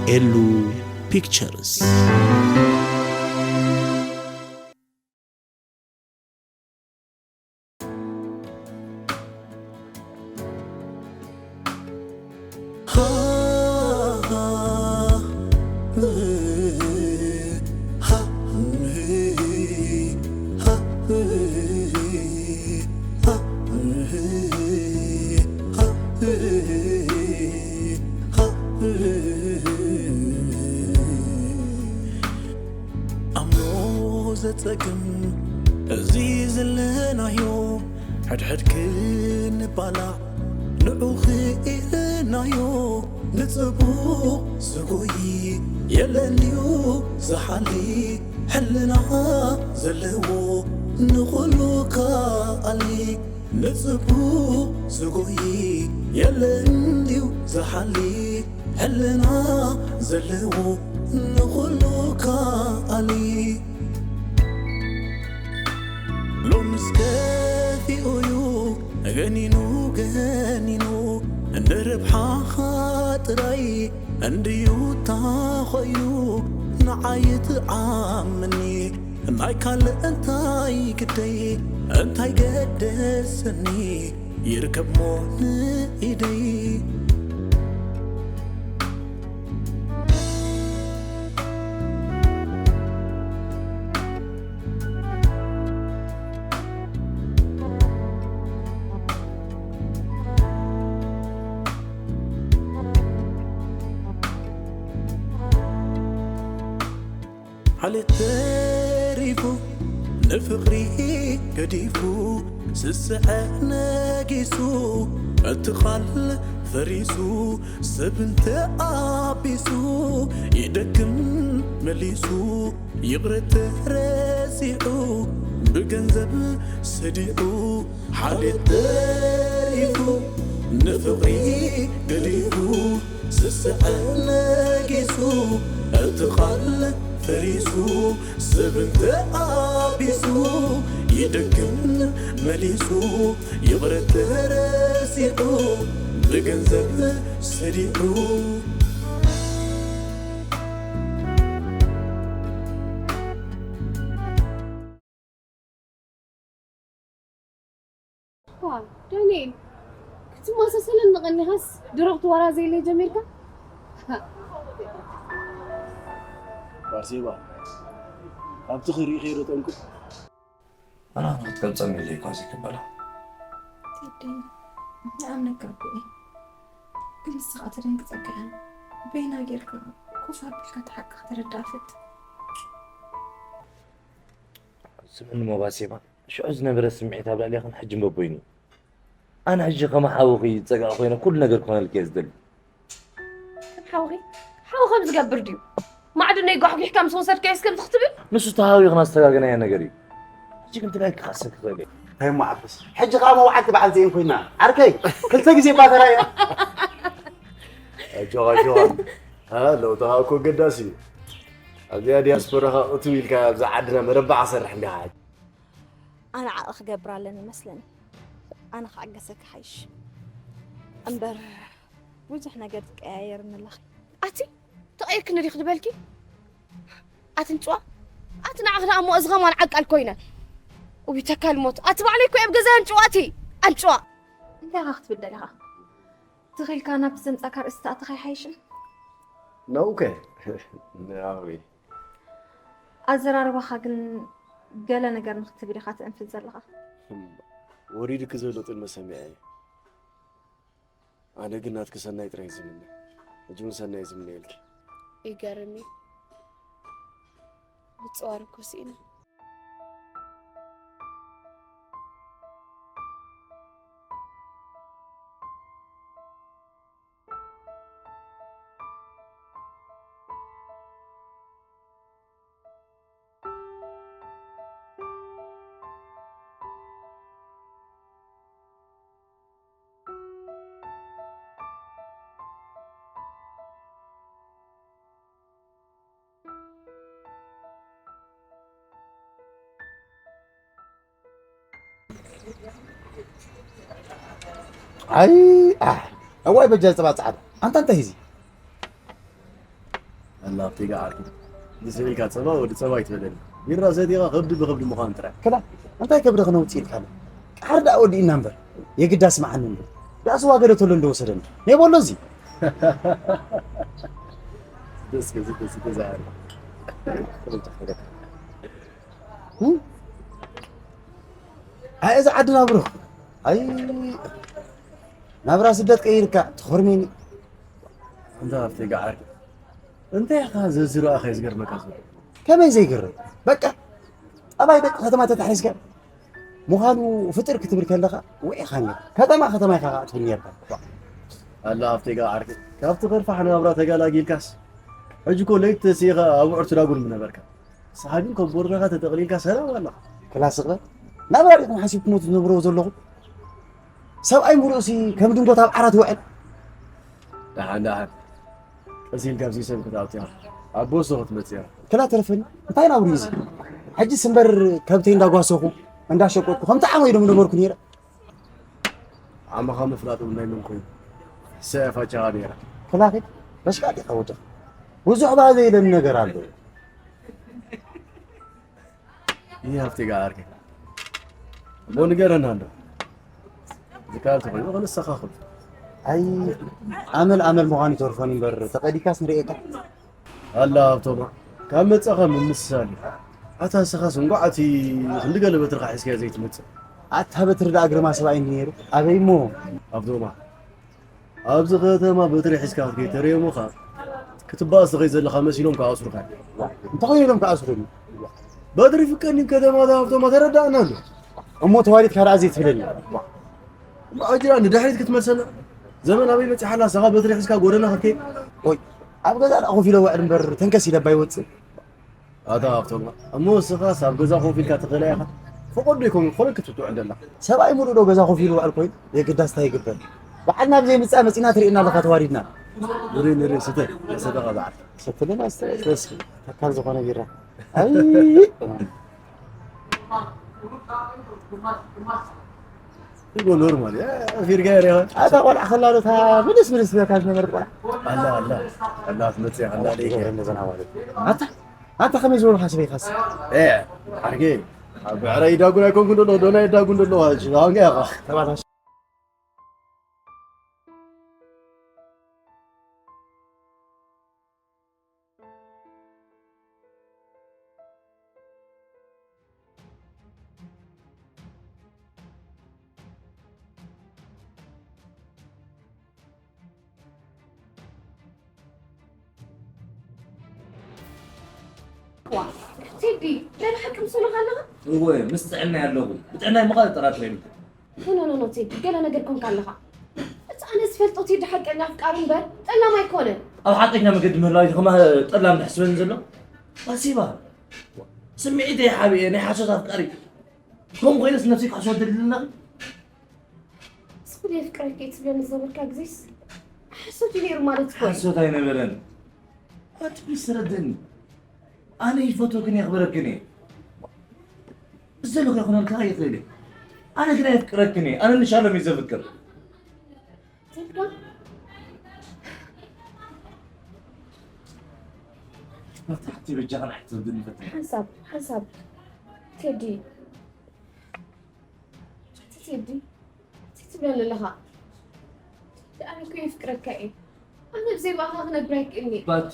ኤሉ ፒክቸርስ። ኣምሮ ዘጸግም እዚ ዘለናዮ፣ ሕድሕድ ክንባላዕ ንዑ ክኢልናዮ። ንጽቡቕ ዝጎይ የለን ድዩ ዝሓሊ፣ ሕልና ዘለዎ ንኹሉ ከኣሊ። ንጽቡቕ ዝጎይ የለን ድዩ ዝሓሊ፣ ሕልና ዘለዎ ንኹሉ ከኣሊ። ሎምስ ከፊኡ እዩ ገኒኑ ገኒኑ፣ ንርብሓኻ ጥራይ እንድዩ ታኾይኑ። ንዓይ ትዓምኒ ናይ ካልእ እንታይ ግደይ፣ እንታይ ገደሰኒ ይርከብ ሞ ንኢደይ። ዓሌት ተሪፉ ንፍቕሪ ገዲፉ፣ ስስዐ ነጊሱ እቲ ቓል ፈሪሱ፣ ሰብ እንተኣቢሱ ይደግም መሊሱ። ይቕረ ተረሲዑ ብገንዘብ ሰዲዑ፣ ሓልየት ተሪፉ ንፍቕሪ ገዲፉ፣ ስስዐ ነጊሱ እቲ ቓል ፈሪሱ፣ ሰብ እንተኣቢሱ ይደግም መሊሱ። ይቕረ ተረሲዑ ብገንዘብ ሰዲዑ። ዋ፣ ዳንኤል፣ ክትመሳሰለኒ ቀኒኻስ ድሮ ክትወራዘየለይ ጀሚርካ? ባርሴባ፣ ኣብቲ ክርኢ ከይዶ ጠንቁ። ኣና ክትገልጸኒ ኢለ እኳ ዘይክበላ። ቴዲ፣ ንኣም ነገርኩ እየ። ግን ንስኻ ትደንግጸካ እያ። በይና ጌርካ ኮፍ ኣቢልካ እቲ ሓቂ ክትርዳእ ፈትን። ስምዕኒ ሞ ባርሴባ፣ ሽዑ ዝነበረ ስምዒት ኣብ ልዕሌኽን ሕጂ በቦይኑ። ኣነ ሕጂ ከም ሓውኺ ዝጸጋእ ኮይነ ኩሉ ነገር ክኾነልኪ እየ ዝደሊ። ከም ሓውኺ? ሓው ከም ዝገብር ድዩ? ማዕዶ ናይ ጓሕጒሕካ ምስ ወሰድካዮስ ከምዚ ክትብል? ንሱ ተሃዊኽና ዝተጋገናዮ ነገር እዩ። ሕጂ ግን ትዳይ ክኻሰብ ክኽእል እየ። እንታይ እሞ ዓበስ? ሕጂ ከኣ መውዓልቲ በዓል ዜን ኮይና። ዓርከይ፣ ክልተ ግዜ ባተራ እያ። ኣጆኻ፣ ኣጆኻ። አ፣ ለውጥኻ እኮ ኣገዳሲ እዩ። ኣብዚኣ ዲያስፖራኻ እትው ኢልካ ኣብዛ ዓድና መረባዕ ሰርሕ እንዲኻ። ኣነ ዓቐ ክገብር ኣለኒ መስለኒ። ኣነ ክዕገሰኪ ሓይሽ። እምበር ብዙሕ ነገር ትቀያየርኒ ኣለኺ። ኣቲ ተቐይርክኒ ዲኺ ትበልኪ? ኣቲ ንጭዋ፣ ኣቲ ንዓኺ ደኣ እሞ እዚ ኸማን ዓቃል ኮይነ። እዊ ተካል ሞት። ኣቲ ባዕለይ እኮ እየ ኣብ ገዛይ ኣንጭዋ ኣቲ። ኣንጭዋ። እንታይ ኢኻ ክትብል ደሊኻ? ትኺልካ ናብቲ ዘምጻካ ርእሲ ተኣትኻ ይሓይሽን? ነውከ? ነኣዊ። ኣዘራርባኻ ግን ገለ ነገር ንክትብል ኢኻ ትእንፍት ዘለኻ። እም፣ ወሪዱኪ ዘሎ ጥልመት ሰሚዐ እየ። ኣነ ግን ናትኪ ሰናይ ጥራይ ዝምነ። ሕጂ እውን ሰናይ ዝምነየልኪ። ይገርም እዩ። ብጽዋር እኮ ስኢነ። ኣይ፣ ኣሕ፣ እዋይ በጃ ጸባ ጻዕዳ። ኣንታ እንታይ እዚ? ኣላ ኣብቲ ገዓርኪ ዝስዕልካ ጸባ ወዲ ጸባ ይትበለኒ። ቢራ ሰቲኻ ከብዲ ብከብዲ ምዃን ጥራይ። ክላ እንታይ ከብዲ ክነውጽእ ኢልካ ኣሎ? ቃር ደኣ ወዲእና እምበር፣ የግዳ ስምዓኒ እምበር። ደኣ ስዋ ገለ ተሎ እንደወሰደኒ። ናይ ቦሎ እዚ። ደስ ገዝ ደስ ገዝ ኣለ። ኣይ፣ እዚ ዓድና ብሩኽ። ኣይ፣ ናብራ ስደት ቀይርካ ትኾርሜኒ። እንዳ ኣብቲ ገዓር። እንታይ ኢኻ ዘዝረኣኸ ዝገርመካ ዘሎ? ከመይ ዘይገርም? በቃ፣ ጠባይ ደቂ ከተማ ተታሒዝካ ምዃኑ ፍጥር ክትብል ከለኻ ውዒኻ ነይሩ። ከተማ ከተማ ኢኻ ትብል ነርካ። ኣላ ኣብቲ ገዓር። ካብቲ ከርፋሕ ናብራ ተጋላጊልካስ፣ ሕጂ እኮ ለይቲ ተሲእኻ ኣብ ውዕር ትዳጉን ምነበርካ። ንስኻ ግን ኮቦርታኻ ተጠቕሊልካ ሰላም ኣለኻ። ክላስ እኽለ ናብራ ዲኹም ሓሲብኩሞ ትነብርዎ ዘለኹም? ሰብኣይ ምሉእሲ ከም ድንጎት ኣብ ዓራት ይውዕል። ደሓን ደሓን ቀስ ኢልካ ኣብዚ ሰብ ክትኣቱ ኢኻ። ኣብ ቦሶ ክትመጽእ ኢኻ። ክላ ተረፈኒ እንታይ ናብሩ እዩ እዚ? ሕጂስ እምበር ከብተይ እንዳጓሰኹ እንዳሸቆጥኩ ከምቲ ዓመይ ዶ ምነበርኩ ነይረ። ዓመኻ ምፍላጥ እውን ናይ መን ኮይኑ? ሰ ፋጫኻ ነይራ። ክላኺ በሽቃጥ ኢኻ ወድኻ። ብዙሕ ባዘ ኢለኒ ነገር ኣሎ። ይህ ኣብቲ ጋር እሞ ንገረና እንዶ። ዝካል ተኾይኑ ከነስተኻኽሉ። ኣይ ኣመል ኣመል ምዃኑ ይተርፎን እምበር ተቐዲካስ ንርእየካ። ኣላ ኣብቶማ ካብ መጻኻ ምምስሳል እዩ። ኣታ ንስኻስ እንኳዕ እቲ ክንዲ ገለ በትርኻ ሒዝካዮ ዘይትመጽእ። ኣታ በትሪ ደኣ ግርማ ሰብኣይ እንዲ ነይሩ ኣበይ እሞ። ኣብቶማ ኣብዚ ከተማ በትሪ ሒዝካ ክትከይድ ተርእዮምኻ ክትባእስ ትኸይድ ዘለኻ መሲሎም ክኣስሩኻ እዮም። እንታይ ኮይኖም ኢሎም ክኣስሩኒ? በትሪ ፍቀድ ዲም ከተማ ሃብቶማ ተረዳእና ኣሎ። እሞ ተዋሪድካ ደኣ ዘይትብለኒ። እሞ ኣጅራ ንድሕሪት ክትመልሰና ዘመን ኣበይ በፂሓላ ንስኻ በትሪ ሒዝካ ጎደና ክትከይድ? ወይ ኣብ ገዛ ደኣ ኮፍ ኢለ ውዕል እምበር ተንከስ ኢለ እባ ይወፅእ። ኣታ ሃብቶም እሞ ንስኻስ ኣብ ገዛ ኮፍ ኢልካ ትኽእላ ኢኻ? ፈቐዶ ኣይኮን ኮነ ክትውዕል ደላ። ሰብኣይ ሙሉእ ዶ ገዛ ኮፍ ኢሉ ውዕል ኮይኑ የግዳስ እንታይ ይግበር? በዓልና ብዘይ ምጻእ መጺና ትርእየና ኣለኻ ተዋሪድና። ንርኢ ንርኢ ስተ ሰደቓ በዓል። ሰትልና ስተ እስኪ ተካል ዝኾነ ቢራ። ኣይ ይጎ ኖርማል ያ ፊርጋ ያ ኣታ ቆልዓ ከላ ዶ እታ ምልስ ምልስ በካ ዝነበረ ቆልዓ ኣላ ኣላ ኣላ ትመጽእ ኣላ ደይከ ረመዘን ኣዋለ ኣታ ኣታ ከመይ ዝበሉ ሓስበ ኢኻስ? ኤ ዓርጌ ኣብ ብዕራይ ይዳጉን ኣይኮንኩን ደሎ ዶና ይዳጉን ደሎ ዋልሽ ኣሁን ያኻ ተባላሽ። ዋ፣ ቴዲ፣ ናይ ብሓቂ ምስ ኡሉኻ ኣለኻ? እወ፣ ምስ ጥዕናይ ኣለኹ። ብጥዕናይ ምዃን እጠራጥር የብልኩን። ኖ፣ ኖ፣ ኖ፣ ኖ፣ ቴዲ፣ ገለ ነገር ኮንካ ኣለኻ። እቲ ኣነ ዝፈልጦ ቴዲ ሓቀኛ ኣፍቃሪ እምበር ጠላም ኣይኮነን። ኣብ ሓቀኛ መገዲ ምህላው እዩ ከማ ጠላም ዝሕስበኒ ዘሎ። ባሲባ፣ ስምዒተይ ሓቢኤ ናይ ሓሶት ኣፍቃሪ። ከምኡ ኮይነስ ነብሰይ ክሕሶ ደሊልና። እስኹ ደየፍቅረኪ እየ ትብለኒ ዝነበርካ ግዜስ ሓሶት እዩ ነይሩ ማለት እኮ እዩ። ሓሶት ኣይነበረን። ኣንቲ ፕሊስ ተረድእኒ። ኣነ ይፈትወክን የኽብረክን እየ። ብዘለኹ ይኹነልካ ይኽእል እየ። ኣነ ግን ኣየፍቅረክን እየ። ኣነ ንሻሎም እየ ዘፍቅር። ትልካ ናብቲ ሓቲ በጃኻ ንዓይ ትረድእኒ ፈትኒ። ሓንሳብ ሓንሳብ ቴዲ ቴዲ፣ እንታይ ትብለኒ ኣለኻ? ኣነ እኮ የፍቅረካ እየ። ኣነ ብዘይ ብኣኻ ክነብር ኣይክእልኒ። ባቲ።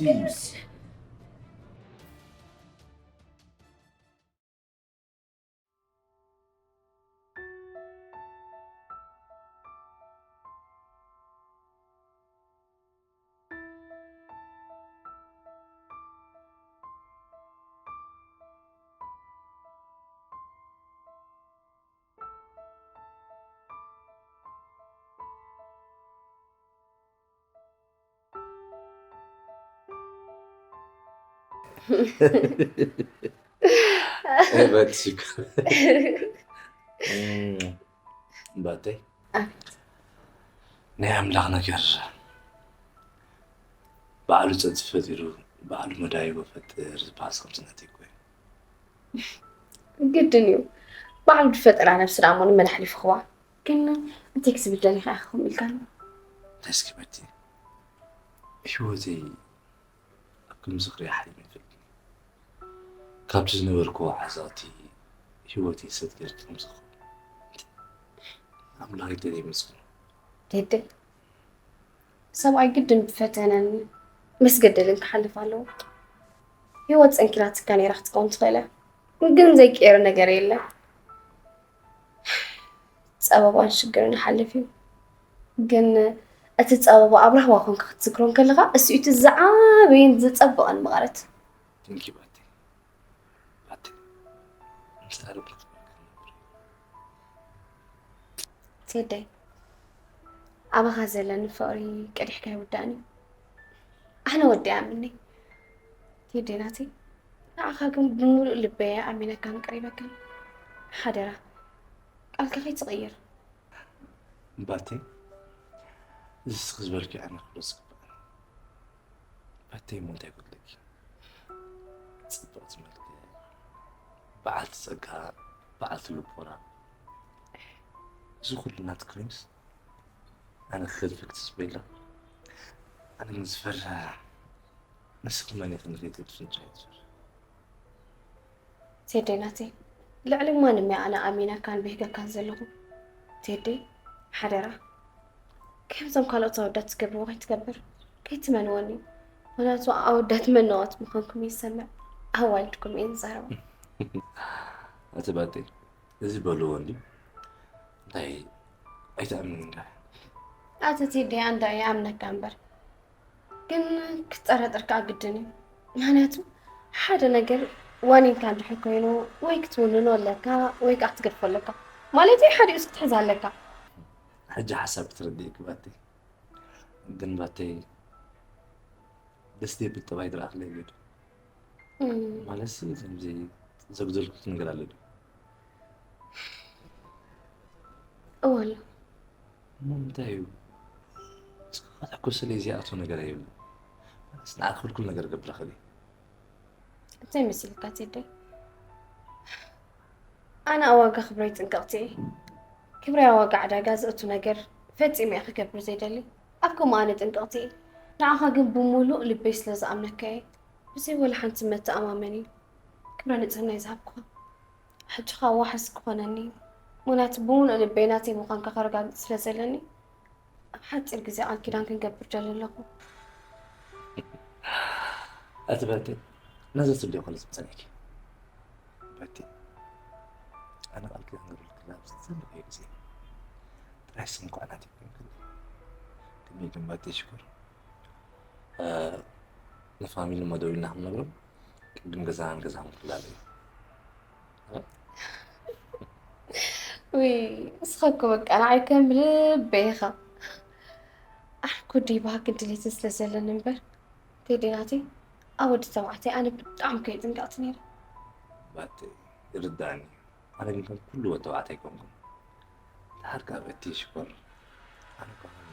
ኤበትሽኮ እም፣ ባተይ ኣቤት። ናይ ኣምላኽ ነገር ባዕሉ ጸድፊ ፈጢሩ ባዕሉ መዳይቦ ፈጥር ዝበሃል ከምዚ ናተይ እኮ እዩ። ግድን እዩ። ባዕሉ ዝፈጠራ ነብሲ ደኣ እሞ ንመን ኣሕሊፉ ክዋ? ግን እንታይ ክስብል ደሊኻ ኢኻ ከምኡ ኢልካኒ? እንታይ እስኪ በቲ ህይወተይ ኣብ ከም ዝኽሪ ሓሊመ ይፈልጥ። ካብቲ ዝነበርኩዎ ዓዘቕቲ ህይወተይ ሰት ጌርኪ ከም ዝኽሪ ኣምላኽ ይደል ይመስገን። ቴዲ፣ ሰብኣይ ግድን ብፈተነን ምስ ገደልን ክሓልፍ ኣለዎ። ህይወት ጸንኪላትካ ነይራ ክትከውን ትኽእል እያ፣ ግን ዘይቀየር ነገር የለን። ጸበባን ሽግርን ይሓልፍ እዩ፣ ግን እቲ ጸበባ ኣብ ራህዋ ኮንካ ክትዝክሮ እንከለኻ እሱ እቲ ዝዓበየን ዝጸበቐን መቐረት። Thank you ባቲ። ባቲ። ምስታ ርብርብ ቴደይ፣ ኣባኻ ዘለኒ ፍቕሪ ቀዲሕካ ኣይውዳእን እዩ። ኣነ ወዲ ኣምኒ ቴደይ ናተይ፣ ንዓኻ ግን ብምሉእ ልበይ ኣሚነካን ቀሪበካን። ሓደራ ቃልካ ከይትቕይር። ባቲ። እዚ ስኽ ዝበልኪ ኣነ ክብሎ ዝግባእ። ባቲ እሞ እንታይ ይጎድለኪ? ጽብቕቲ መልክዕ፣ በዓልቲ ጸጋ፣ በዓልቲ ልቦና፣ እዚ ኩሉ ናትኪ ኮይኑስ ኣነ ክገድፈኪ ተስበይላ። ኣነ ግን ዝፈርህ ንስኺ መን ኢኺ ንኸይትገድፍኒ ጥራይ ዝፈርህ። ቴደይ ናተይ፣ ልዕሊ ማንም እየ ኣነ ኣሚነካን ብሂገካን ዘለኹ። ቴደይ ሓደራ ከምዞም ካልኦት ኣወዳት ዝገብርዎ ከይትገብር፣ ከይትመንወኒ። ምኽንያቱ ኣወዳት መነዋት ምዃንኩም ይሰምዕ፣ ኣዋልድኩም እየን ዝዛረባ። ኣቲ ባጤ፣ እዚ በልዎ እንዲ እንታይ ኣይትኣምንን ዳ? ኣቲ ቴዲ ኣንዳ እየ ኣምነካ እምበር ግን ክትጠራጠር ከዓ ግድን እዩ። ምኽንያቱ ሓደ ነገር ዋኒንካ እንድሕር ኮይኑ ወይ ክትውንኖ ኣለካ ወይ ከዓ ክትገድፎ ኣለካ። ማለት ሓዲኡስ ክትሕዝ ኣለካ። ሕጂ ሓሳብ ክትረድእ ክባተይ ግን ባተይ ደስ ደብል ጠባይ ድረኣክለይ ገዱ ማለት ከምዚ ዘጉደልኩት ነገር ኣሎ ድዩ? እወ ኣሎ። እሞ እንታይ እዩ? እስኻ ክትሕኮሰለይ ዘይኣቱ ነገር የብሉ። ማለት ንዓክ ክልኩል ነገር ገብረክል እዩ። እንታይ መሲልካ ቴደይ? ኣነ ኣብ ዋጋ ክብረይ ጥንቅቕቲ እየ። ክብረይ ኣብ ዋጋ ዕዳጋ ዘእቱ ነገር ፈጺመ እየ ክገብር ዘይደሊ። ኣብ ከምኡ ኣነ ጥንቅቕቲ እየ። ንዓኻ ግን ብምሉእ ልበይ ስለ ዝኣምነካ እየ። ብዘይ ወላ ሓንቲ መተኣማመኒ ክብረ ንጽህናይ ዝሃብኩኻ። ሕጂ ኸኣ ዋሕስ ክኾነኒ እዩ። ምኽንያቱ ብምሉእ ልበይ ናተይ ምዃንካ ከረጋግጽ ስለ ዘለኒ ኣብ ሓጺር ግዜ ቃል ኪዳን ክንገብር ደሊ ኣለኹ። ኣቲ በቲ ነዚ ትብልዮ ከሎ ዝምጸነኪ በቲ ኣነ ቃል ኪዳን ገብርልክላ ኣብዚ ዘለኹ ግዜ ጥራይ ስም እኳ ናት ይኮንክል ከመይ ግን በቲ ሽኮር ንፋሚሊ መደው ኢልና ክንነግሮም ቅድም ገዛን ገዛን ክላለዩ ውይ እስኻ እኮ በቃ ንዓይ ከም ልበይ ኢኻ። ኣነ እኮ ዲባክ ድሌትን ስለ ዘለኒ እምበር ቴዲ ናተይ ኣብ ወዲ ተባዕታይ ኣነ ብጣዕሚ ከይጥንቀቕቲ ነይረ። ባቲ ይርዳእኒ ኣነ ግን ከም ኩሉ ወዲ ተባዕታይ ኣይኮንኩን። ድሓር ካብ እቲ ሽኮር ኣነ እኳ ከም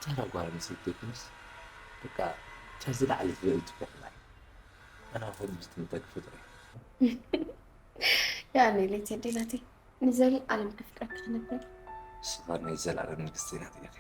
ተራ ጓል ኣንስተይቲ ዘይኮነስ በቃ እታ ዝለዓለት ልዕልቲ እኮ ኢኹም ኣነ ኣኹም ብትምንታይ ክፍጥር እየ ያኔ ሌት ቴዲ ናተይ ንዘለኣለም ከፍቅረካ ክነብር። ንስኻ ናይ ዘላለም ንግስተይ ናት ኢኺ።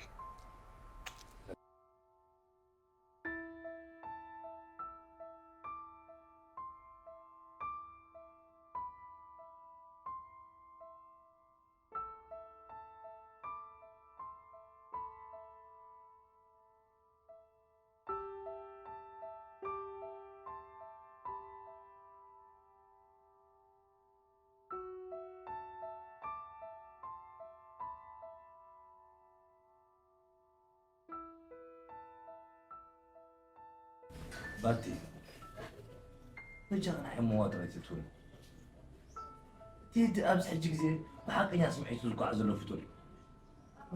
ባቲ በጃኻ ናይ ሕሙዋ ጥራይ ትትውን ቴዲ ኣብዚ ሕጂ ግዜ ብሓቀኛ ስምዒቱ ዝጓዓዝ ዘሎ ፍጡር እዩ።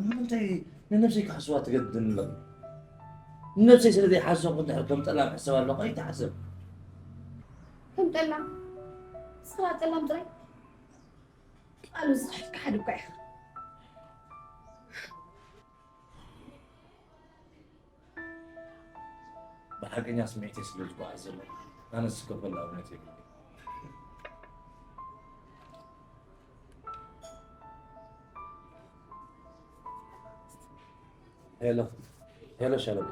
ንምንታይ ንነብሰይ ክሓስዋ ትገድድኒ ኣለኹ? ንነብሰይ ስለ ዘይሓሰብኩ እንድሕር ከም ጠላም ሕሰብ ኣለኹ ኣይትሓሰብ። ከም ጠላም ስራ ጠላም ጥራይ ቃሉ ዝኽሕድካ ሓደ እኳ ኢኻ። ብሓቀኛ ስምዒተይ ስለ ዝጓዓዝ ዘሎ ኣነ ዝከፈል ኣብነት የብለይ። ሄሎ ሄሎ ሸለመ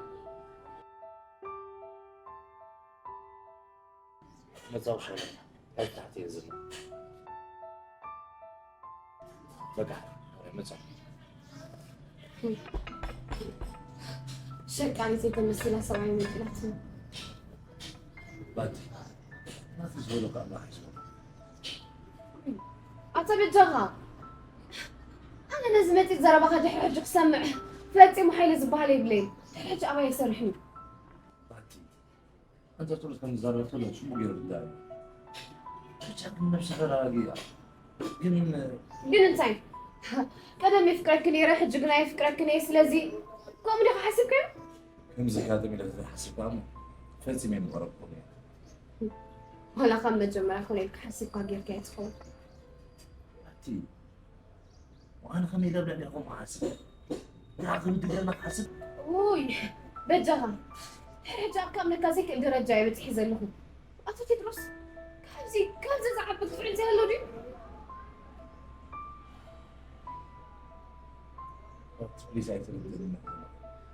መጻው ሻለ። ኣብ ታሕቲ እየ ዘሎ። በቃ፣ መጻው። ሸቃሊት የተመሰላ ሰብኣይ መጪላትኒ። ባቲ፣ ናቲ ዝበሎ ከኣ ኣምላኽ ይስምዖ። ኣታ በጃኻ፣ ኣነ ነዚ መጺጽ ዘረባኻ ድሕሪ ሕጂ ክሰምዕ ፈጺሙ ሓይሊ ዝበሃል የብለይን። ድሕሪ ሕጂ ኣባይ ይሰርሕን እዩ። ባቲ፣ ኣንታ ጸሎት ከም ዝዛረበቶ ለ ጽቡቕ ገይሩ ዝዛረብ። ብቻ ግን ነብስኻ ተረጋግያ። ግን ግን እንታይ? ቀደም የፍቅረኪ ነይረ፣ ሕጂ ግን ኣየፍቅረክን እየ። ስለዚ ከምኡ ዲኻ ሓሲብካዮ? ከምዚ ኣጋጥም ኢለ ተዘይሓሲብካ እሞ ፈጺመ ኣይምቐረብኩን እየ። ዋላ ካብ መጀመርያ ኮነ ኢልካ ሓሲብካ ጌርካዮ ትኸውን። ኣቲ ኣነ ከመይ ኢለ ኣብ ልዕሌኹም ክሓስብ? ንዓ ከም ትግረና ክሓስብ? ውይ በጃኻ፣ ድሕሪ ሕጂ ኣብ ክኣምነካ ዘይክእል ደረጃ እየ በጺሐ ዘለኹ። ኣቶ ቴድሮስ፣ ካብዚ ካብዚ ዝዓቢ ግፍዒ እንታይ ኣሎ ድዩ? ፕሊዝ ኣይትርድእኒ።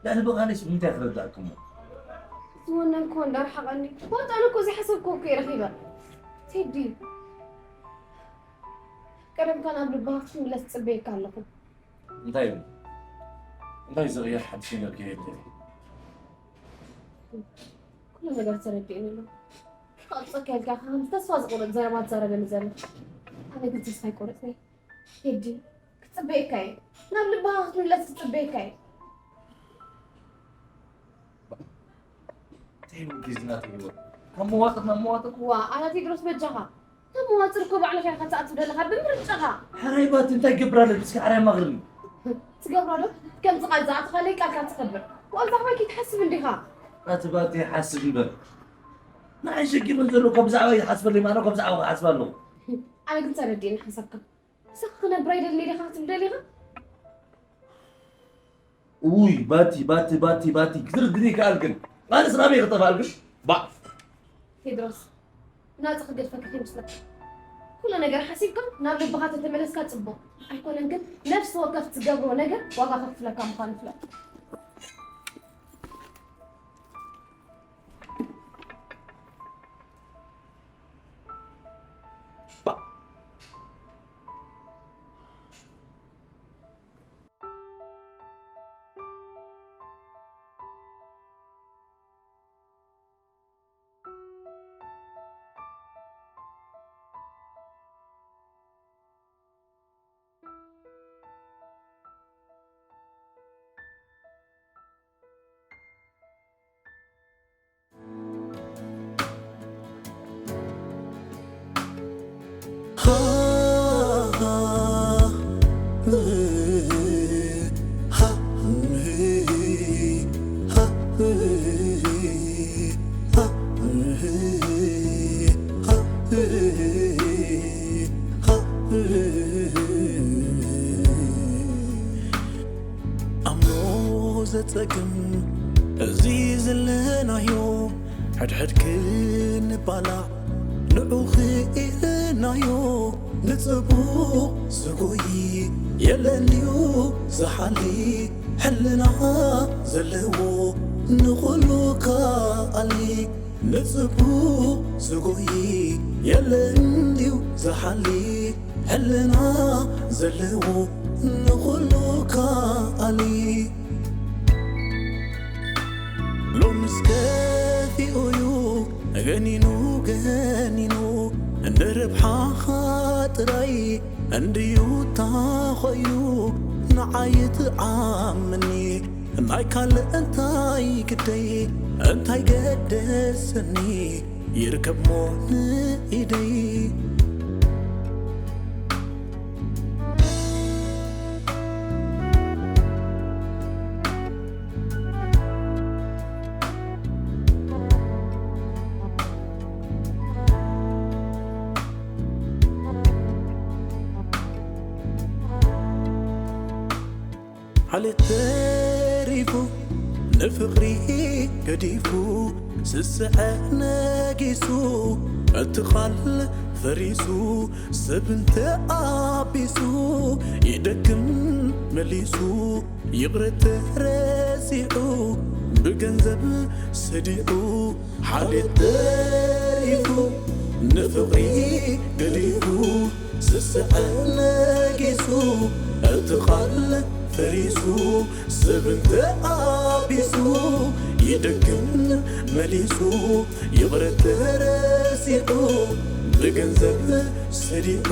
ልዕሊ ብቓለይስ ብምንታይ ክረዳእክሞ? ዝወነንክዎ እንዳረሓቐኒ፣ ዋጣ ኣነ እኮ ዘይሓሰብክዎ እኮ እየ ረኺበ። ቴዲ፣ ቀደምካ ናብ ልብኻ ክትምለስ ዝጽበየካ ኣለኹ። እንታይ እዩ? እንታይ ዝቕየር ሓድሽ ነገር ከየለ? ኩሉ ነገር ተረዲእኒ ኣሎ። ክቐብጸካ ኢልካ ኢኻ ከምዚ ተስፋ ዝቑርጥ ዘረባ ትዛረበኒ ዘለኻ። ኣነ ግን ተስፋ ኣይቆረጽኩን። ቴዲ፣ ክጽበየካ እየ። ናብ ልብኻ ክትምለስ ክጽበየካ እየ። እንታይ እዩ ግዜና ትህልዎ? ካብ መዋጥር ናብ መዋጥር? ዋ፣ ኣታ ቴድሮስ በጃኻ። ካብ መዋጥር እኮ ባዕልኻ ኢኻ ትኣቱ ዘለኻ ብምርጫኻ። ሕራይ ባቲ እንታይ ገብር ኣለኪ? እስኪ ሕራይ ማኽርኒ። ትገብሮ ዶ? ከምዚ ቃል ዝኣተኻለይ ቃልካ ትኸብር። ዋላ ብዛዕባይ ከይትሓስብ እንዲኻ። ኣቲ ባቲ ሓስብ እምበር። ንዓይ ሸጊሩን ዘሎ ካብ ብዛዕባይ ይሓስበለይ ማለት ነው፣ ካብ ብዛዕባኻ ይሓስብ ኣለኹ። ኣነ ግን ተረዲእኒ ሓሳብካ። ምሳኻ ክነብር ኣይደልን እየ ዲኻ ክትብል ደሊኻ? ውይ ባቲ ባቲ ባቲ ባቲ ክትርድኒ ይከኣል ግን ኣነስ ናበይ ክጠፋል ግን? ባ ቴድሮስ ናጽ ክገድፈካ ከይመስለካ ኩሉ ነገር ሓሲብካ ናብ ልብኻ ተተመለስካ ጽቡቕ። ኣይኮነን ግን ነፍሲ ወከፍ ትገብሮ ነገር ዋጋ ከክፍለካ ምዃኑ ፍለጥ። ኣምኖ ዘጸግም እዚ ዘለናዮ፣ ሕድሕድ ክንባላዕ ንዑ ክኢልናዮ። ንጽቡቕ ዝጎይ የለን ድዩ ዝሓሊ፣ ሕልና ዘለዎ ንኹሉ ከኣሊ። ንጽቡቕ ዝጎይ የለን ድዩ ዝሓሊ፣ ሕልና ዘለዎ ንኹሉ ከኣሊ። ሎምስ ከፊኡ'ዩ ገኒኑ ገኒኑ፣ ንረብሓኻ ጥራይ እንድዩ ተኾይኑ። ንዓይ ትዓምኒ ናይ ካልእ እንታይ ግደይ፣ እንታይ ገደሰኒ ይርከብሞ ንኢደይ። ዓሌት ተሪፉ ንፍቕሪ ገዲፉ፣ ስስዐ ነጊሱ እቲ ቓል ፈሪሱ፣ ሰብ እንተኣቢሱ ይደግም መሊሱ። ይቕረ ተረሲዑ ብገንዘብ ሰዲዑ፣ ሓሌት ተሪፉ ንፍቕሪ ገዲፉ ስስዐ ነጊሱ፣ እቲ ቓል ፈሪሱ፣ ሰብ እንተ ኣቢሱ፣ ይደግም መሊሱ፣ ይቕረ ተረሲዑ፣ ብገንዘብ ሰዲዑ።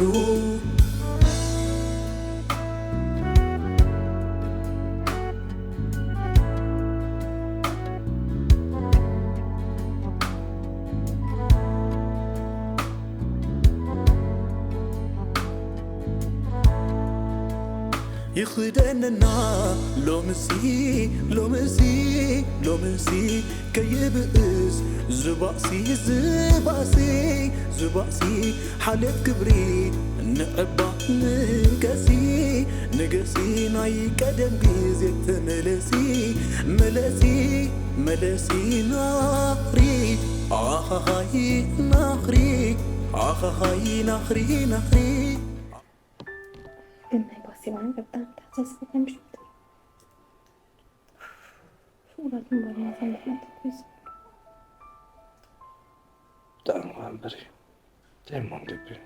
ይኽደነና ሎምሲ፣ ሎምሲ፣ ሎምሲ፣ ከይብእስ ዝባእሲ፣ ዝባእሲ፣ ዝባእሲ፣ ሓልዮት ክብሪ ንዕባ ንገሲ፣ ንገሲ፣ ናይ ቀደም ግዜ ተመለሲ፣ መለሲ፣ መለሲ፣ ናኽሪ፣ ኣኻኻይ፣ ናኽሪ፣ ኣኻኻይ፣ ናኽሪ፣ ናኽሪ። ግን ናይ ባሴባን በጣም ተሓሳስበካ ምሽት ፍቑራት ምንባር ማሳለፍ ማለት እዩ። ብጣዕሚ እኳ እምበር እዩ። እንታይ እሞ ንገብር?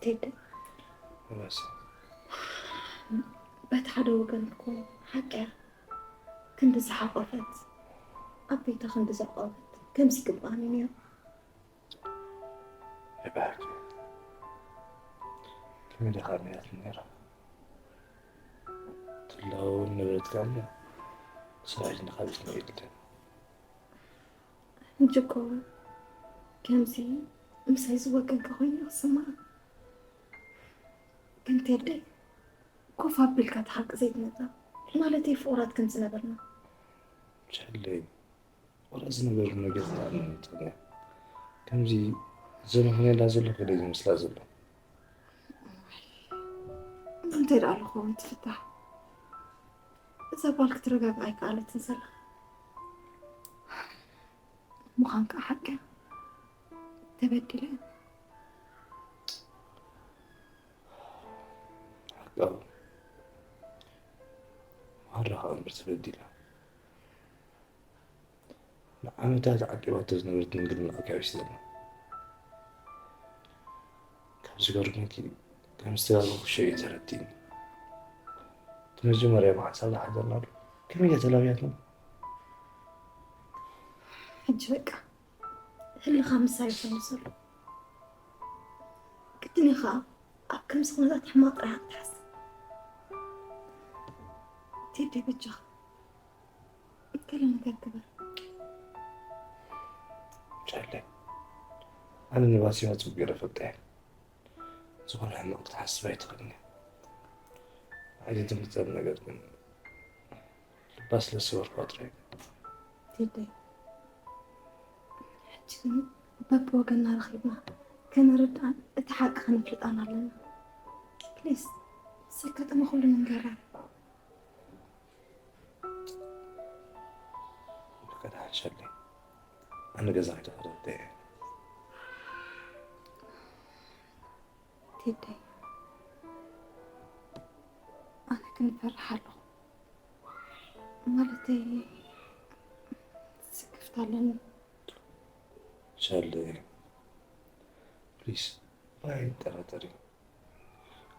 ቴዲ፣ እባስ። በቲ ሓደ ወገን እኮ ሓቂ እያ። ክንዲ ዝሓቖፈት፣ ኣብ ቤታ ክንዲ ዘዕቆበት፣ ከምዚ ይግብኣኒ ነይሩ። ይባርክ። ከመይ ዲኻ ነይራት ነይራ? ትላውን ንብረትካ እሞ ስራሕ ንኻልእ የለን። ሕጂ እኮ ከምዚ ምሳይ ዝወገንካ ኮይኑ ይስማዕ። ግን ቴዲ፣ ኮፍ ኣቢልካ እቲ ሓቂ ዘይትነግራ፣ ማለተይ ፍቑራት ከም ዝነበርና። ቻለይ፣ ዋላ ዝነበሩ ነገር ዝኣምን ይጥዕም እያ። ከምዚ ዘመኽንየላ ዘለኹ ኢለ ዝመስላ ዘሎ። እንታይ ደኣ ኣሎ ክኸውን ትፍታሕ? እዛ ጓል ክትረጋግኣ ኣይከኣለትን ዘላ። ምዃን ከኣ ሓቂ እያ። ተበዲለ። ሓቃ። ማራ ከኣ እምበር ተበዲለ። ንዓመታት ዓቂባቶ ዝነበረት ድንግልና ኣካቢስ ዘላ። ካብ ዝገርመኪ፣ ከም ዝተላበኹ ሸዩ ተረዲእኒ። እቲ መጀመርያ ብሓንሳብ ዝሓደርናሉ ከመይ እያ ተላብያትና? ሕጂ በቃ ህልኻ ምሳይ ኮይኑ ዘሎ። ግድን እዩ ኸኣ ኣብ ከምዚ ኩነታት ሕማቕ ጥራሕ ክትሓስብ። ቴዲ በጃኻ ገለ ነገር ግበር። ቻለ፣ ኣነ ንባሲማ ጽቡቕ ገይረ እፈልጣ እየ። ዝኾነ ሕማቕ ክትሓስብ ኣይትኽእልን እያ። ኣይትድንግጸኒ ነገር ግን ልባ ስለ ዝሰበርኩዋ ጥራይ። ቴዲ፣ ሕጂ ግን በብወገንና ረኺብና ከነረድኣን እቲ ሓቂ ከነፍልጣን ኣለና። ፕሊስ፣ ዘጋጠመ ኩሉ ንንገራ። በቃ ተሓሸለይ። ኣነ ገዛ ከይተኸተተ እየ። ቴደይ፣ ኣነ ግን እፈርሕ ኣለኹ። ማለተይ፣ ስክፍታ ኣለኒ። ሻለይ፣ ፕሊስ፣ ኣይጠራጠሪ።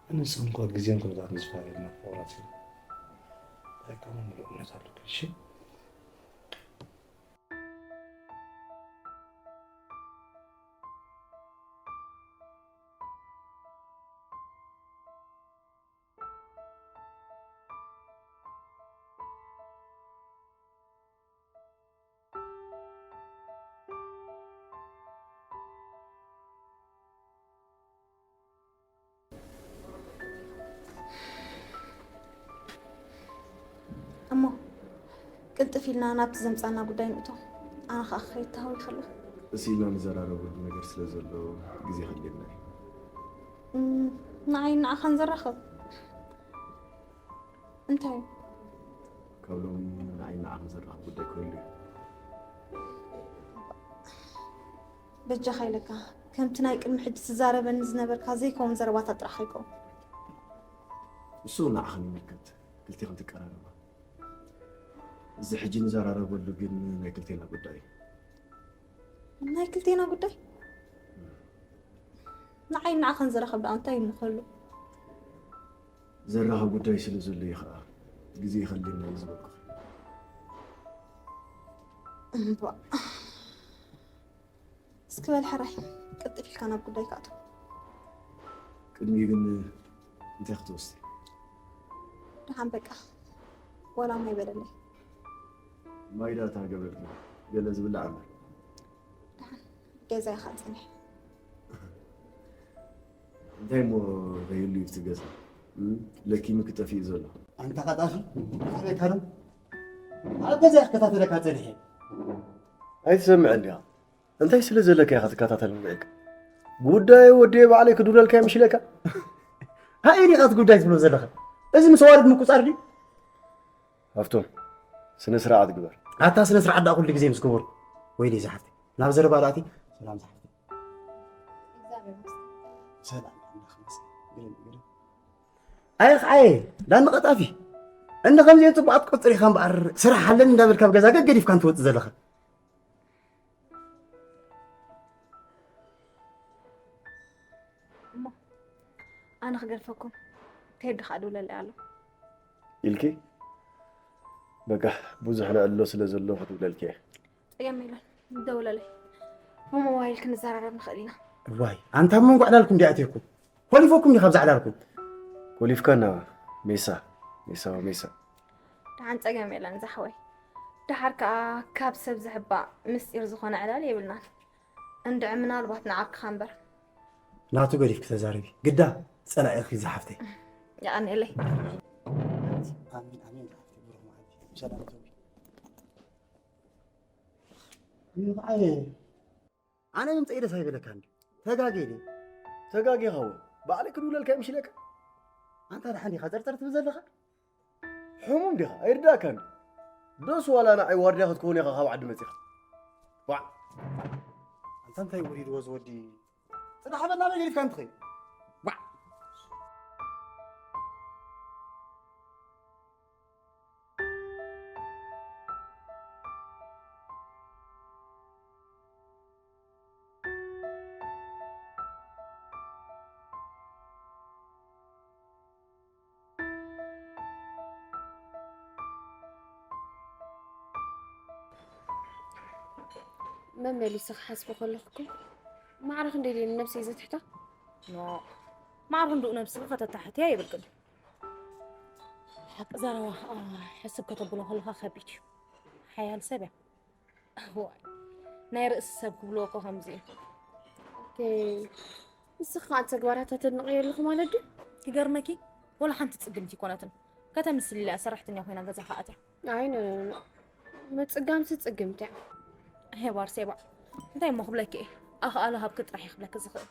ኣነ ንስኺ እንኳ ግዜን ኩነታትን ዝፈላለየና ፍቑራት ኢና። እንታይ ከማን ምሉእ እምነት ኣለኩ፣ እሺ? እሞ ቅልጥፍ ኢልና ናብቲ ዘምጻና ጉዳይ ንእቶ። ኣነ ኸኣ ክኸይድ ተሃዊኸ ኣለኹ። እሲ ኢልና ንዘራረበሉ ነገር ስለ ዘሎ ግዜ ከድልየና እዩ። እም፣ ንዓይን ንዓኻን ዘራኽብ እንታይ እዩ? ካብ ሎሚ ንዓይን ንዓኻን ዘራኽብ ጉዳይ ክህሉ እዩ። በጃኻ ኢለካ፣ ከምቲ ናይ ቅድሚ ሕጂ ትዛረበኒ ዝነበርካ ዘይከውን ዘረባታት ጥራሕ ኣይከውን። እሱ ንዓኽን ይምልከት፣ ክልቴኽን ትቀራረባ። እዚ ሕጂ ንዘራረበሉ ግን ናይ ክልቴና ጉዳይ እዩ። ናይ ክልቴና ጉዳይ ንዓይ ንዓኸን ዘራኸብ ደኣ እንታይ ይምኸሉ? ዘራኸብ ጉዳይ ስለ ዘሎ እዩ ኸዓ ግዜ ይኸልየና እዩ ዝበልኩ። እምቧ። እስኪ በል ሕራይ ቅልጥፍ ኢልካ ናብ ጉዳይ ካእቶ። ቅድሚ ግን እንታይ ክትወስዲ? ደሓን በቃ ወላ ማይ በለለይ። ማይ ዳታ ገበርኩ ገለ ዝብላዕ ኣሎ። ደሓን ገዛ ኢኻ ጽንሕ። እንታይ እሞ ዘይህሉ እዩ እቲ ገዛ? እም? ለኪሚ ክጠፍእ እዩ ዘሎ። ኣንታ ቀጣፊ ኣበይካ ዶ ኣብ ገዛ ክከታተለካ ጸኒሐ። ኣይትሰምዕን ዲኻ? እንታይ ስለ ዘለካ ኢኻ ትከታተል ንብዕካ? ጉዳይ ወዲ ባዕለይ ክድውለልካ ይምሽለካ? እንታይ ኢኻ እቲ ጉዳይ ትብሎ ዘለኻ? እዚ ምስ ኣዋልድ ምቁጻር ድዩ? ሃፍቶም ስነ ስርዓት ግበር። ኣታ ስነ ስርዓት ደኣ ኩሉ ግዜ ምስ ገበርኩ። ወይለይ ዝሓፍተይ ናብ ዘረባ ደኣቲ። ሰላም ዝሓፍተይ። ሰላም ኣምላኽ ይመስገን። ግርም ግርም። ኣየ ኸዓየ ዳኒ ቀጣፊ እንደ ከምዚአን ጽቡቓት ቆጽር ኢኻ እምበኣር ስራሕ ኣለኒ እንዳበልካ ኣብ ገዛ ገገዲፍካ እንትወጽእ ዘለኻ። እሞ ኣነ ክገድፈኩም ቴዲ ከዓ ድውለለይ ኣሎ። ኢልኪ በቃ ብዙሕ ነዕልሎ ስለ ዘሎ ክድውለልኪ እየ። ፀገም የለን ደውለለይ ብሞባይል ክንዘራረብ ንኽእል ኢና። እዋይ ኣንታ ኣብ መንጎ ዕላልኩም እንዲኣ ኣትየኩም ኮሊፈኩም ዲኻ ኣብዛ ዕላልኩም። ኮሊፍካና ሜሳ ሜሳ ሜሳ። ደሓን ፀገም የለን ዛሕወይ። ደሓር ከዓ ካብ ሰብ ዝሕባእ ምስጢር ዝኾነ ዕላል የብልናን። እንድዒ ምናልባት ንዓርክኻ እምበር። ናቱ ገዲፍኪ ተዛረቢ ግዳ ጸላኢኺ ዝሓፍተይ። የቐንየለይ። ኣሜን ኣሜን ዝሓፍተይ ብሩኽ መዓልቲ ብሰላም ተውዒ። ይብዓየ ኣነ ምምፀኢ ደስ ኣይበለካ እንዲ ተጋጌ ደ ተጋጌኻ እውን ባዕለይ ክድውለልካ ይምሽለካ ኣንታ ደሓን ዲኻ ፀርፀር ትብል ዘለኻ ሕሙም ዲኻ ኣይርዳእካን ዶ ደስ ዋላ ንዓይ ዋርድያ ክትከውን ኢኻ ካብ ዓዲ መፂኻ ዋዕ ኣንታ እንታይ ወሪድዎ ዝወዲ ፅናሕ በል ናበይ ገዲፍካ እንትኸይድ ዋዕ መመሊሰ ክሓስቦ ከለኹ እኮ ማዕረ ክንደይ ድየ ንነብሰይ ዘትሕታ? ኖእ ማዕረ ክንድኡ ነብስኺ ከተታሕትያ የብልክን። ሓቂ ዘረባ ከዓ ሕስብ ከተብሎ ከለኻ ከቢድ እዩ። ሓያል ሰብ እያ። እዋይ ናይ ርእሲ ሰብ ክብልዎ እኮ ከምዚ እዩ። ኦኬ ንስኺ ከዓ ተግባራታ ተድንቕዮ ኣለኺ ማለት ድዩ? ይገርመኪ ወላ ሓንቲ ፅግምቲ ኣይኮነትን። ከተምስል ኢላ እያ ሰራሕተኛ ኮይና ገዛ ከኣትያ። ኣይ ኖ ኖ ኖ ምፅጋምሲ ፅግምቲ እያ። ሄባ ኣርሴባ እንታይ እሞ ክብለኪ እየ ኣኽኣሎ ሃብኪ ጥራሕ እየ ክብለኪ ዝኽእል።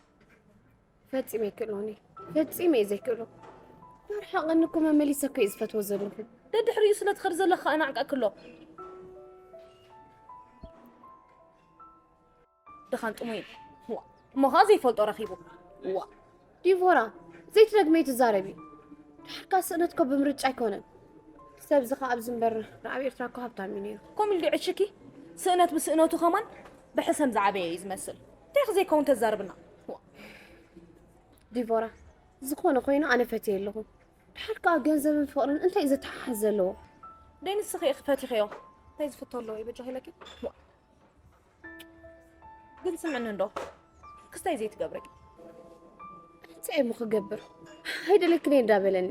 ፈጺመ ኣይክእሎን እየ ፈጺመ እየ ዘይክእሎ። ንርሓቐኒ እኮ መመሊሰ እኮ እየ ዝፈትዎ ዘለኹ። ደድሕሪኡ ስለ ትኸዲ ዘለኺ ከኣ ናዕቀኪ ኣሎ። ድኻን ጥሙይ እሞ ኸኣ ዘይፈልጦ ረኺቡ። ዋእ። ዲቮራ ዘይትደግምዮ ትዛረቢ። ድሓር ከኣ ስእነት እኮ ብምርጫ ኣይኮነን። ሰብ እዚ ከኣ ኣብዚ እምበር ኣብ ኤርትራ እኮ ሃብታም እዩ ነይሩ። ከምኡ ኢሉ ድዩ ዕሽኪ? ስእነት ብስእነቱ ከማን ብሕሰም ዝዓበየ እዩ ዝመስል። እንታይ ኢኺ ዘይከውን ተዛርብና? ዋእ። ዲቮራ ዝኾነ ኮይኑ ኣነ ፈትየ ኣለኹ። ድሓር ከኣ ገንዘብን ፍቕርን እንታይ እዩ ዘተሓሕዝ ዘለዎ? ደይ ንስኺ ኢኺ ፈቲኽዮ። እንታይ ዝፍቶ ኣለዎ እዩ በጃኺ ኢለኪ? ዋእ። ግን ስምዕኒ እንዶ ክስታይ ዘይትገብሪ እንታይ እሞ ክገብር ኣይደለክን እየ እንዳበለኒ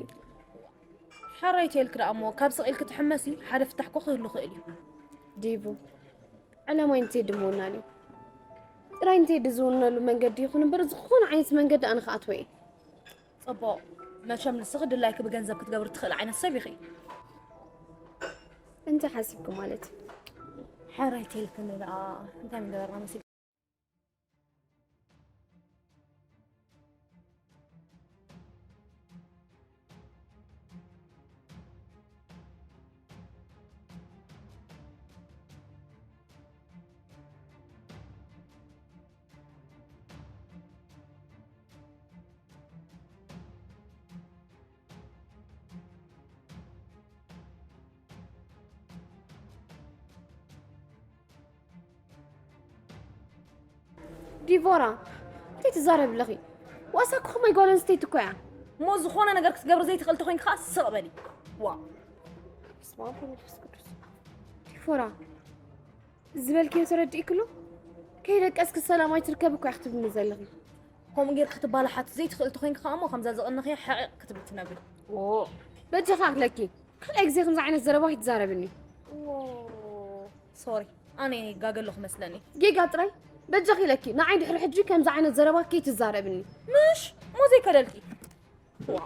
ሓራይ ተልክ ደኣ እሞ ካብ ስቕ ኢልክ ትሕመሲ ሓደ ፍታሕ ኮ ክህሉ ክእል እዩ ዲቡ ዕላማይ ንቴዲ ምውናን እዩ ጥራይ ንቴዲ ዝውነሉ መንገዲ ይኹን እምበር ዝኾነ ዓይነት መንገዲ ኣነ ክኣትወ እየ ጽቡቕ መቸም ንስኺ ድላይኪ ብገንዘብ ክትገብሪ ትኽእል ዓይነት ሰብ ኢኺ እንታይ ሓሲብኪ ማለት እዩ ሓራይ ተልክኒ ደኣ እንታይ ምገበርና መሲል ዲቮራ፣ እንታይ ትዛረቢ ኣለኺ? ዋሳ እኮ ከማይ ጓል ኣንስተይቲ እኮ እያ። እሞ ዝኾነ ነገር ክትገብሪ ዘይትኽእል ተኾይንኪ ከዓ ስቕ በሊ። ዋ። በስመ ኣብ ወመንፈስ ቅዱስ። ዲቮራ፣ ዝበልክዮ ተረዲእክሎ? ከይደቀስኪ ሰላም ኣይትርከቢ እኮ እያ ክትብልኒ ዘለኺ። ከምኡ ጌርኪ ክትባላሓት ዘይትኽእል ተኾይንኪ ከዓ እሞ ከምዛ ዘቐነኽያ ሕዕቕ ክትብሊ ትነብሪ። ኦ፣ በጃኻ ክለኪ። ካልኣይ ግዜ ከምዚ ዓይነት ዘረባ ኣይትዛረብኒ። ኦ፣ ሶሪ፣ ኣነ ጋገ ኣለኹ መስለኒ። ጌጋ ጥራይ? በጃኺ ኢለኪ፣ ንዓይ ድሕሪ ሕጂ ከምዚ ዓይነት ዘረባ ከይትዛረብኒ። ምሽ፣ እሞ ዘይከደልኪ። ዋ።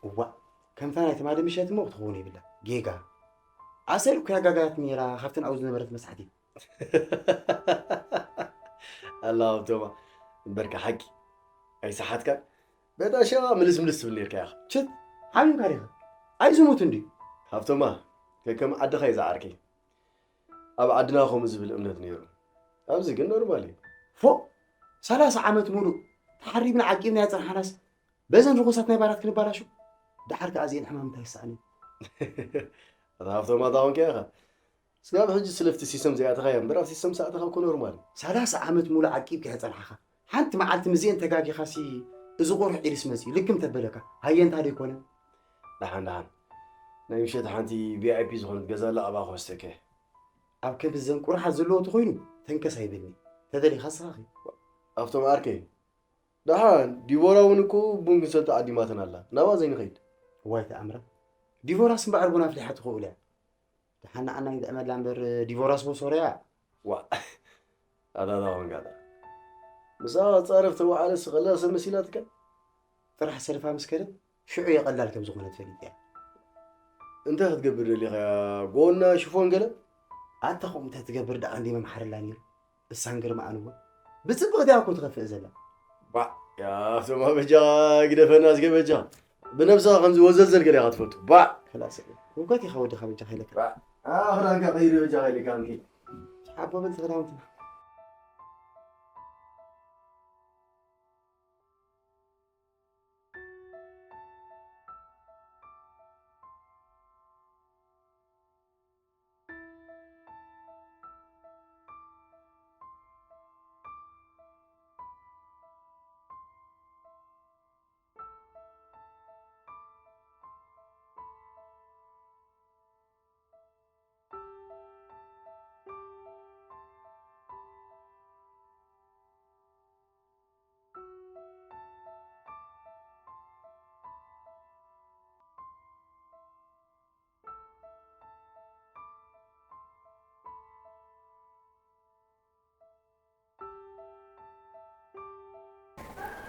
እዋእ፣ ከምታ ናይ ትማሊ ምሸት እሞ ክትኸውን የብላ። ጌጋ። ኣሰር እኮ ያጋጋያት ነይራ፣ ካብተን ኣብኡ ዝነበረት መስሓቲ። ኣላ ሃብቶማ፣ እምበርካ ሓቂ ኣይሰሓትካን። በታ ሸቓ ምልስ ምልስ ትብል ነርካ ኢኻ። ችት፣ ሓሚምካ ዲኻ? ኣይዝሙት እንድዩ። ሃብቶማ፣ ከከም ዓድኻ እዩ ዝዓርከይ። ኣብ ዓድና ከምኡ ዝብል እምነት ነይሩ። ኣብዚ ግን ኖርማል እዩ። ፎእ! ሰላሳ ዓመት ሙሉእ ተሓሪብና ዓቂብና ያጸንሓናስ በዘን ርኹሳት ናይ ባራት ክንባላሹ? ደሓር ከኣ እዚኤን ሕማም እንታይ ይሰኣን እዩ? ኣታ ሃብቶም ኣታ ኾንካ ኢኻ። ስጋብ ሕጂ ስለፍቲ ሲስተም ዘይኣተኻዮ እምበር ኣብ ሲስተም ሰኣተኻ እኮ ኖርማል እዩ። ሰላሳ ዓመት ሙሉእ ዓቂብካ የጸንሓኻ። ሓንቲ መዓልቲ ምስዚኤን ተጋጊኻሲ እዚ ቁሩሕ ዒልስ መጺኡ ልክም ተበለካ። ሃየ እንታ ደይኮነ? ደሓን ደሓን። ናይ ምሸት ሓንቲ ቪኣይፒ ዝኾነት ገዛ ኣላ ኣብኣ ክወስደካ እየ። ኣብ ከምዚ ዘን ቁሩሓት ዘለዎ ተኾይኑ ተንከስ ኣይብልኒ። ተደሊኻ ስኻ ኺድ። ኣብቶም ዓርከይ። ደሓን ዲቦራ እውን እኮ ቡን ክንሰቲ ዓዲማተን ኣላ። ናብኣ ዘይንኸይድ። እዋይ ተኣምረ። ዲቦራስ እምበኣር ቡን ኣፍሊሓ ትኽእሉ እያ። ደሓን ንዓና ይጥዕመላ እምበር ዲቦራስ ቦሶርያ። ዋ። ኣታ ኣታ ኾንካ ኣታ። ምሳኻ ክጻረፍ ተባዕለ ስቐላ ሰብ መሲላትካ? ጥራሕ ሰልፋ ምስ ከደት ሽዑ የቐላል ከም ዝኾነ ትፈልጥ እያ። እንታይ ክትገብር ደሊኻ እያ? ጎና ሽፎን ገለ? ኣታ ከምኡ እንተትገብር ደኣ እንዲ መምሓረላ ነይሩ። እሳን ግርማኣን እውን ብጽብቕቲ እያ እኮ ትኸፍእ ዘላ። ባዕ፣ ያ፣ ሶማ በጃ ግደፈና እስከ በጃ። ብነብስኻ ከምዚ ወዘልዘል ገለ ኢኻ ትፈልጡ። ባዕ። ከላስ፣ ህውከት ኢኻ ወድኻ በጃኻ ኢለካ። ባዕ። ኣ፣ ክዳንካ ቀይሪ በጃኻ ኢለካ፣ እንኪ። ሓቦ በል ክዳውንትና።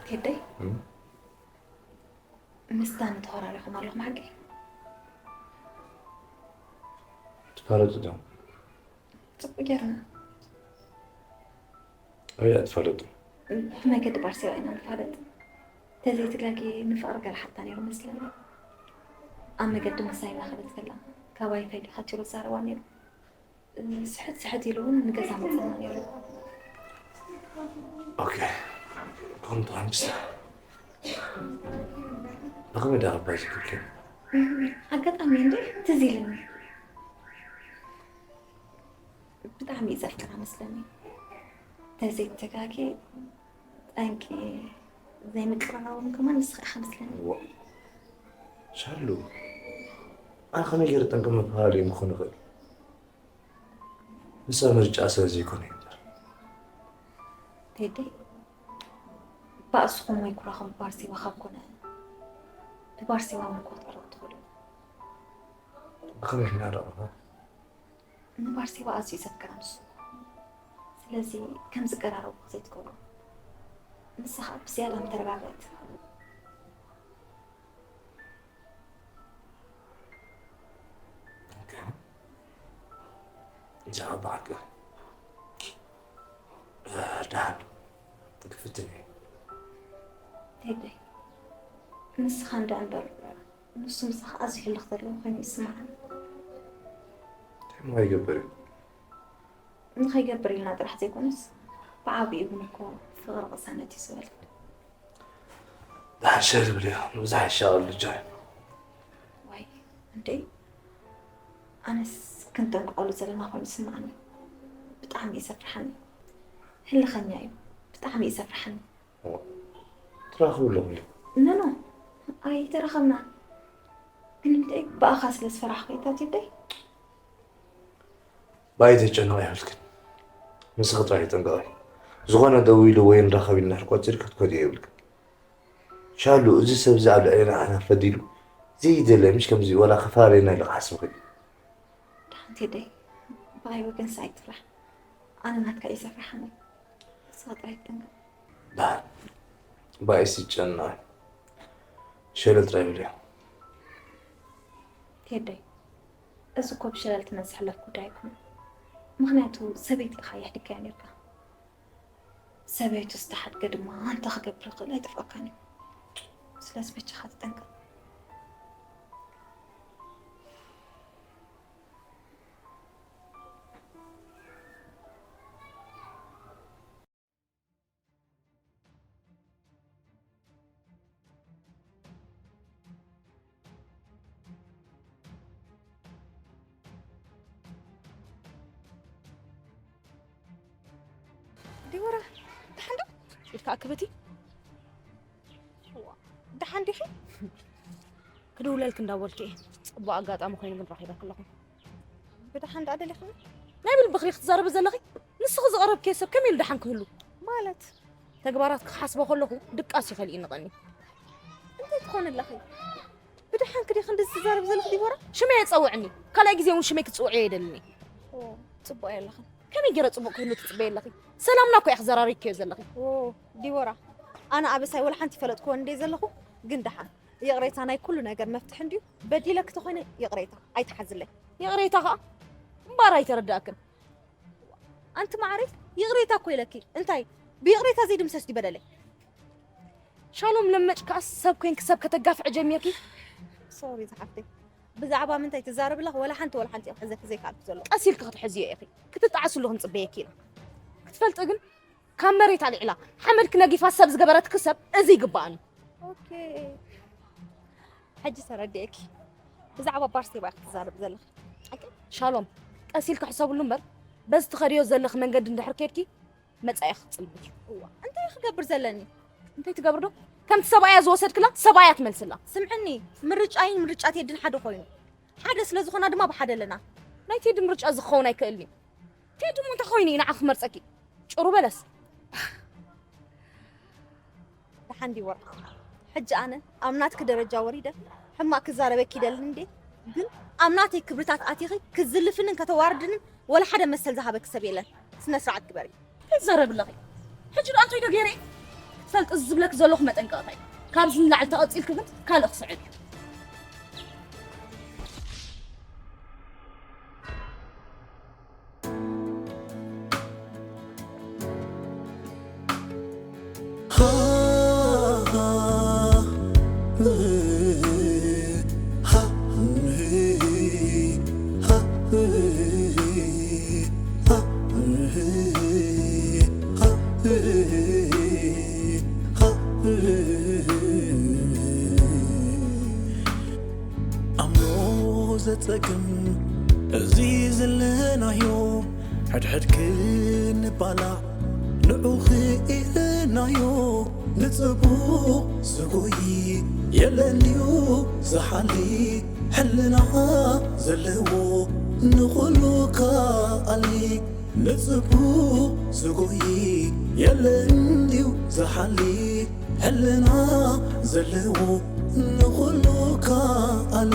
ቴደይ፣ እም? ምስ ዳኒ ተኾራሪኹም ኣለኹም ሓቂ? ትፋለጡ ዶ? ጽቡቕ ጌርና። ኣበይ እያ ትፋለጡ? ብመገዲ ባርሴዋ ኢና ንፋለጥ። ተዘይትጋጊ ንፍቕሪ ገለ ሓታ ነይሩ መስለኒ። ኣብ መገዲ ምሳይ እናኸደት ከላ፣ ካባይ እንታይ ዲኻ ትብሎ ዝዛረባ ነይሩ። ስሕት ስሕት ኢሉ እውን ንገዛ መጸና ነይሩ። ኦኬ። ከምቲ ሓምሳ። ብኸመይ ደኣ ክባይ ዝክልከል? ኣጋጣሚ እንዴ ትዝ ኢልኒ። ብጣዕሚ እዩ ዘፍቅራ መስለኒ። ተዘይተጋጊ ጠንቂ ዘይምቅርራቦም ከማን ንስኻ ኢኻ መስለኒ። ዋ። ሻሉ። ኣነ ከመይ ገይረ ጠንቂ መፈላለዪ ክኾን ይኽእል? ንሳ ምርጫ ስለ ዘይኮነ እዩ እምበር። ቴዲ፣ ባእስኹም ወይ ኩራኹም ብባርሴዋ ካብ ኮነ፣ ብባርሴዋ እውን ክትዕረቑ ትኽእሉ። ብኸመይ ክንዕረቕ ንኽእል? ንባርሴዋ ኣዝዩ እዩ ዘፍቅራ ንሱ። ስለዚ ከም ዝቀራረቡ ዘይትገብሩ። ንሳ ኸኣ ብዝያዳ ምተረጋገእት። ኦኬ። እንጃ ብሓቂ። ደሓን ክፍትን እየ። ቴደይ፣ ንስኻ እንዳ እምበር ንሱ ምሳኻ ኣዝዩ ህልኽ ዘለዎ ኮይኑ ይስምዓኒ። እንታይ እሞ ይገብር እዩ? ንኸይገብር ኢልና ጥራሕ ዘይኮነስ፣ ብዓቢኡ እውን እኮ ፍቕሪ ቅሳነት እዩ ዝበለኒ። ደሓን ሸር ብልዮ፣ ምብዛሕ ይሻቐል ልጆይ። ዋይ፣ እንዴ፣ ኣነስ ክንጠንቅቐሉ ዘለና ኮይኑ ይስምዓኒ። ብጣዕሚ እዩ ዘፍርሓኒ። ህልኸኛ እዩ። ብጣዕሚ እዩ ዘፍርሓኒ። ትራኸቡ ኣለኹም ድዩ? ኖ፣ ኖ፣ ኣይተራኸብናን። ግን እንዴ፣ ብኣኻ ስለ ዝፈራሕኩ እዩ፣ ታቲ እንዴ? ባይ ተጨነቕ የብልክን። ንስኺ ጥራይ ተጠንቀቒ። ዝኾነ ደዊሉ ወይ ንራኸብ ኢሉ እንድሕር ቆጺሩ ክትከድዮ የብልክን። ሻሉ፣ እዚ ሰብ እዚ ኣብ ልዕሌና ኣና ፈዲሉ ዘይደለ፣ ምሽ ከምዚ ወላ ክፈላለየና ኢሉ ክሓስብ ክእል። ደሓን ቴደይ፣ ብኣይ ወገንስ ኣይትፍራሕ። ኣነ ናትካ እዩ ዘፍርሓኒ። ንስኻ ጥራይ ተጠንቀቕ። ደሓን፣ ባይስ ይጨነቕ። ሸለል ጥራይ ብልዮ። ቴደይ፣ እዚ እኮ ብሸለል ትመን ዝሕለፍ ጉዳይ ኣይኮነን። ምኽንያቱ ሰበይቲ ኢኻ የሕድገያ ኔርካ። ሰበይቱ ዝተሓድገ ድማ ኣንታ ክገብር ይኽእል ኣይጠፍኣካን እዩ። ስለዚ በጃኻ ተጠንቀቕ። ዲቦራ፣ ደሓን ዶ? ኢልካ ኣክብቲ? እዋ፣ ደሓን ዲኺ? ክድውለልክ እንዳበልኩ እየ። ጽቡቕ ኣጋጣሚ ኮይኑ ግን ረኺበክ ኣለኹ። ብደሓን ደኣ ደሊኽኒ? ናይ ብል ብኽሪ ክትዛረቢ ዘለኺ? ንስኺ ዝቐረብክዮ ሰብ ከመይ ኢሉ ደሓን ክህሉ? ማለት? ተግባራት ክሓስቦ ከለኹ ድቃስ ይኸልእኒ ቀኒ። እንታይ ትኾኒ ኣለኺ? ብደሓን ክዲ ክንዲ ዝዛረብ ዘለኺ ዲቦራ? ሽመይ የጸውዕኒ። ካልኣይ ግዜ እውን ሽመይ ክትጽውዕዮ የደልኒ። ኦ፣ ጽቡቕ የለኽን። ከመይ ገይረ ጽቡቕ ክህሉ ትጽበይ ኣለኺ? ሰላምና እኮ እያ ክዘራሪክዮ ዘለኺ። ኦ፣ ዲቦራ፣ ኣነ ኣበሳይ ወላ ሓንቲ ይፈለጥክዎ እንደ ዘለኹ፣ ግን ደሓን። ይቕሬታ ናይ ኩሉ ነገር መፍትሒ እንድዩ። በዲለኪ ተኾይነ ይቕሬታ፣ ኣይትሓዝለይ። ይቕሬታ ኸኣ እምበኣር ኣይተረዳእክን። ኣንቲ መዓረይ፣ ይቕሬታ እኮ ኢለኪ። እንታይ? ብይቕሬታ ዘይድምሰስ ድዩ በደለይ? ሻሎም ለመጭካስ ሰብ ኮይንኪ ሰብ ከተጋፍዒ ጀሚርኪ? ሶሪ ዝሓፍተይ። ብዛዕባ ምንታይ ትዛረቢ ኣለኺ? ወላ ሓንቲ፣ ወላ ሓንቲ እየ ክሕዘኪ ዘይከኣልኩ ዘለኹ። ቀስ ኢልኪ ክትሕዝዮ ኢኺ። ክትጠዓስሉ ክንጽበየኪ ኢና። ክትፈልጢ ግን ካብ መሬት ኣልዒላ ሓመድ ክነጊፋ ሰብ ዝገበረትኪ ሰብ እዚ ይግባኣኒ። ኦኬ። ሕጂ ተረዲኤኪ። ብዛዕባ ባርሴባ ኢኺ ትዛረቢ ዘለኺ። ሓቂ? ሻሎም፣ ቀስ ኢልኪ ሕሰብሉ እምበር፣ በዚ ትኸድዮ ዘለኺ መንገዲ እንድሕር ከድኪ፣ መጻኢኺ ክጽልምት እዩ። እዋ፣ እንታይ ክገብር ዘለኒ? እንታይ ትገብር ዶ? ከምቲ ሰብኣያ ዝወሰድክላ፣ ሰብኣያ ትመልስላ። ስምዕኒ፣ ምርጫይን ምርጫ ቴድን ሓደ ኮይኑ። ሓደ ስለ ዝኾና ድማ ብሓደ ኣለና። ናይ ቴዲ ምርጫ እዚ ክኸውን ኣይክእልን እዩ። ቴዲ እሞ እንታይ ኮይኑ እዩ ንዓኺ ክመርጸኪ? ጭሩ በለስ። ደሓን ዲቦራ፣ ሕጂ ኣነ ኣብ ናትኪ ደረጃ ወሪደ ሕማቕ ክዛረበኪ ይደልን እንዴ? ግን ኣብ ናተይ ክብርታት ኣቲኺ ክትዝልፍንን ከተዋርድንን ወላ ሓደ መሰል ዝሃበኪ ሰብ የለን። ስነ ስርዓት ግበሪ። እንታይ ትዛረቢ ኣለኺ? ሕጂ ደኣ እንታይ ዶ ገይረ? ክትፈልጢ እዚ ዝብለኪ ዘለኹ መጠንቀቕታ እዩ። ካብዚ ንላዕሊ ተቐጺልኪ ግን ካልእ ክስዕብ እዩ። ኣምሮ ዘጸግም እዚ ዘለናዮ፣ ሕድሕድ ክንባላዕ ንዑ ክኢልናዮ። ንጽቡቕ ዝጎይ የለን ድዩ ዝሓሊ፣ ሕልና ዘለዎ ንኹሉ ከኣሊ። ንጽቡቕ ዝጎይ የለን ድዩ ዝሓሊ፣ ሕልና ዘለዎ ንኹሉ ከኣሊ።